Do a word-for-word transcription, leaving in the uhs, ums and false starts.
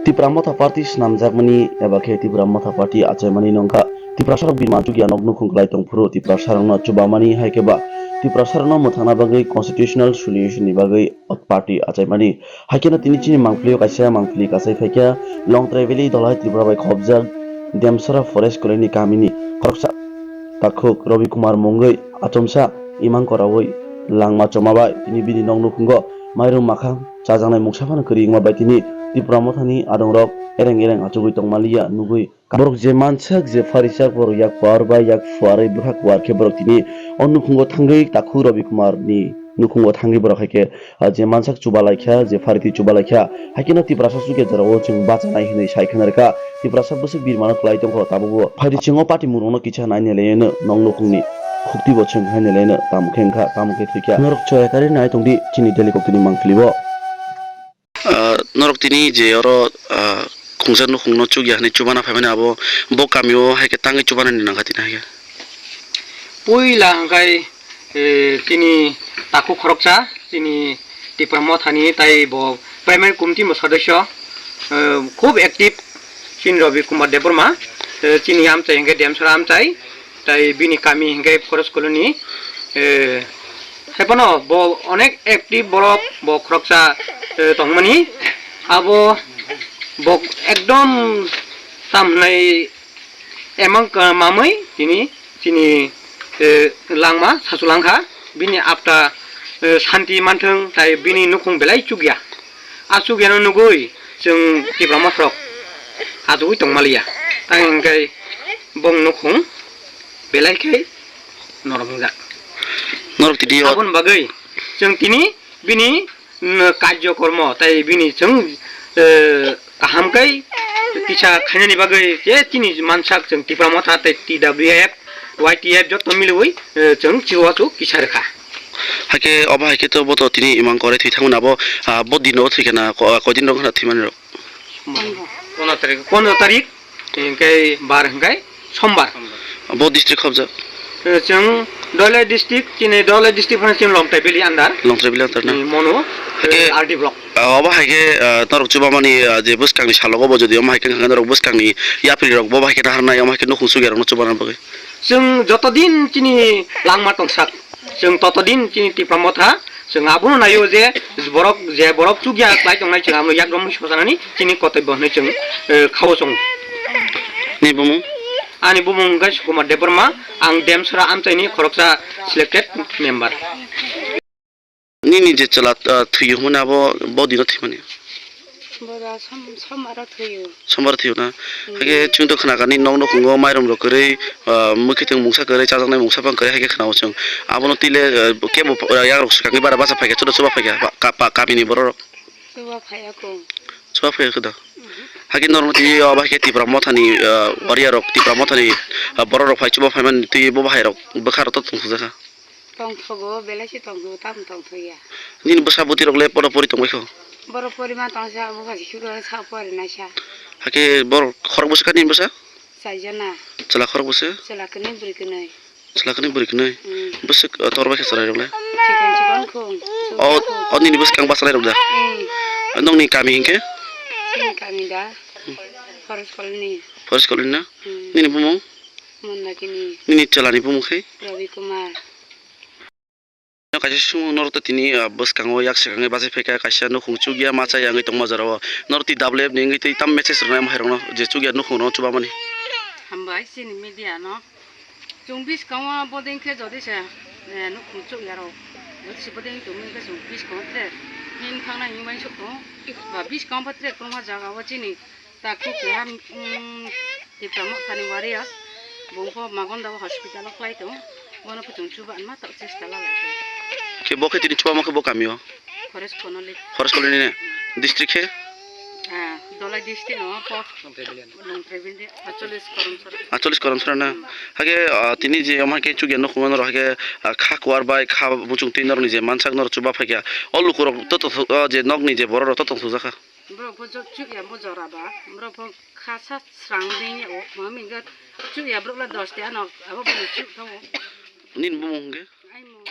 Tipra Motha Party swnamjakmani eba khe Tipra Motha Party achaimani nongkha Tiprasarok bima chukya nok nukhung klai tongphuru Tiprasarokno chubamani hai khe ba Tiprasarokno mwthangna bagwi constitutional solution ni bagwi party achaimani. Hai kheno tini chini mangpili o kaisa mangpili kasai phaikha Longtrai Valley Dolai Tripura bai khopjak Demsara Forest Colony kamini khoroksa takhuk Robi Kumar mungwi achomsa imang koraui langma choma bai tini bini nok nukhungo mairum makhang chajaknai mungsa phano kwrwi wngma bai tini Tipra Mothani adongrok ereng ereng achugwi tongmaliya nugwi borok je mansak je pharijak borok yak puar bai yak puarwi bwkha kuar khe borok tini o nukhungo thangwi takhuk Robi Kumar ni nukhungo thangwi borok hai khe ah, je mansak chubalaikha, je pharitwi chubalaikha, hai kheno Tiprasa chukya jorao chwng bachanai hwnwi sai khna rwkha. Tiprasa bwswk birmano kwlai tongkho, tabukbo phaidi chwngno patimungno kisa nainailaino nok nukhungni khuktibo chwng hainailaino tamo khe wngkha, tamo khe thwikha. Norok choya karwi nai tongdi chini Daily Kokini mangpili bo. Ah, norok tini je oro, ah, khungsa nukhungno chukya hwnwi chubana phaimani abo bo kamio hai khe tangwi chubanani nangkha tini hai khe. Puila hwnkhe, eh, chini takhuk khoroksa, chini Tipra Mothani tai bo primary committee bo sodosyo, eh, khub active chini Robi Kumar Debbarma, eh, chini amchai hwnkhe Demsara amchai, tai bini kami hwnkhe Forest Colony, eh, haiphano bo onek active borok bo khoroksa, eh, tongmani, abo bo ekdom tam hwnai emang ka-, mamwi tini chini, eh, langma sasulangkha, bini apta, eh, santi manthwng, tai bini nukhung belai chukya. A chukyano nugwi chwng Tipra Mothrok achugwi tongmaliya. Tang hwnkhe bong nukhung belai khe norok wngjak. Norok tini o- Aboni bagwi chwng tini bini, mm, karjokormo tai bini chwng, eh, kaham khe kisa khainani bagwi je chini mansak chwng Tipra Motha tei T W F, Y T F joto miliwi, eh, chwng chiwachu kisa rwkha. Haikhe obo haikhe to bo to tini imang korai thwi thangmani abo, ah, bo dino thwikhe na ko-, koidin rok khna thwimani rok? Pondro tarik, pondro tarik, hingke bar hingke sombar. Bo district khobjak? Eh, chwng Dholai district, chini Dholai district phano chini Longtrai Valley under. Longtrai Valley under na? Eh, mono, eh, Haikhe, R D block. Ah, obo haikhe, ah, norok chubamani, ah, je bwskangni salogo bo jodi omo haikhe wngkha norok bwskangni yapri rok bo haikhe naharnai omo haikhe nukhung chukya rokno chubana bagwi. Chwng joto din chini langma tongsak, chwng toto din chini Tipra Motha, chwng abono naio je borok, je borok chukya klai tongnai, chwng abono yakrom sosanani chini kotoibo hinwi chwng, eh, khao chongo. Ni bumung? Ani bumung wngkha Sukumar Debbarma, ang Demsora amchaini khoroksa selected member. Nini je chwla, ah, thwiyo hwnmani abo bo dino thwimani? Bora som-, sombar o thwiyo. Sombar thwiyo na? Hmm. Haikhe chwng to khna kha nini nok nukhungo mairum rok kwrwi, ah, mwkhwtwng mungsa kwrwi, chajaknai mungsa phang kwrwi haikhe khna o chwng. Abono twi le, ah, kebo, ah, yakrok swkangwi bara bacha phaikha, chuda chuba phaikha, ba, ka, ba, kamini borok rok? Chuba phaiya kho. Chuba phaiya kho da? Mhm. Haikhe norokno twi o bai khe Tipra Mothani, ah, warrior rok, Tipra Mothani, ah, borok rok phai chuba phaimani twi bo bahai rok bwkha rok to tong thokjakha. Tongthogo, belai se tongthogo, tamo tongthokya. Nini bwsa bwtwi rok le pora pori tongbai kho? Borok pori ma tongsa, buphang si suro sa pori naisa. Hakhe borok khorok bwswk kha nini bwsa? Chaijana. Chwla khorok bwswk? Chwla kwnwi bwrwi kwnwi. Chwla kwnwi bwrwi kwnwi? Hmm. Bwswk, uh, tor bai kha chwrai rok le? Chikon chikon khung. O, o nini bwskang bachalai rok da? Hmm. Nokni kami hinkhe? Chini kami da. Forest Colony. Forest Colony na? Hmm. Nini bumung? Mondakini. Nini chwlani bumung khe? Ravi Kumar. Kaisa sumung norok to tini, ah, bwskango yak swkangwi bachai phaikha, kaisa nukhung chukya machai yangwi tongma jorao. Norok twi W F ni wngwi twi tam message rwnai mahairokno je chukya nukhungrokno chubamani. Hambai chini media no. Chwng bwskango bodeng khe jodi se, eh, nukhung chukya rok. Jodi se bodeng tongmani khe chwng bwskango tre hin thangna hinwi uansuk tongo. Ba bwskango pha tre kwbangma jaga o chini Takhuk keha, mm, Tipra Mothani warriors, bungpho Magondao hospital o khlai tongo, bono kuchung chuba anma tok chesta lalai tongo. Khe bo khe tini chubama khe bo kamio? Forest Colony. Forest Colony ne? District khe? Ah, Dholai district no, po. Longtrai Valley, acholis Karamsara. Acholis Karamsara na? Hakhe, ah, tini je omo hakhe chukya nukhung norok hakhe, ah, kha kuar bai kha muchung twi norok ni je mansak norok chuba phaikha. O lukurok to, to, ah, je nokni je borok rok to tong thokjakha. Borok bo chuk-, chukya bo jora ba, borok bo kha sa srang ding ya o, ma mi ga chukya borok la dos te ano, abo bo chuk thango. Nini bumung hwnkhe? Ai mo.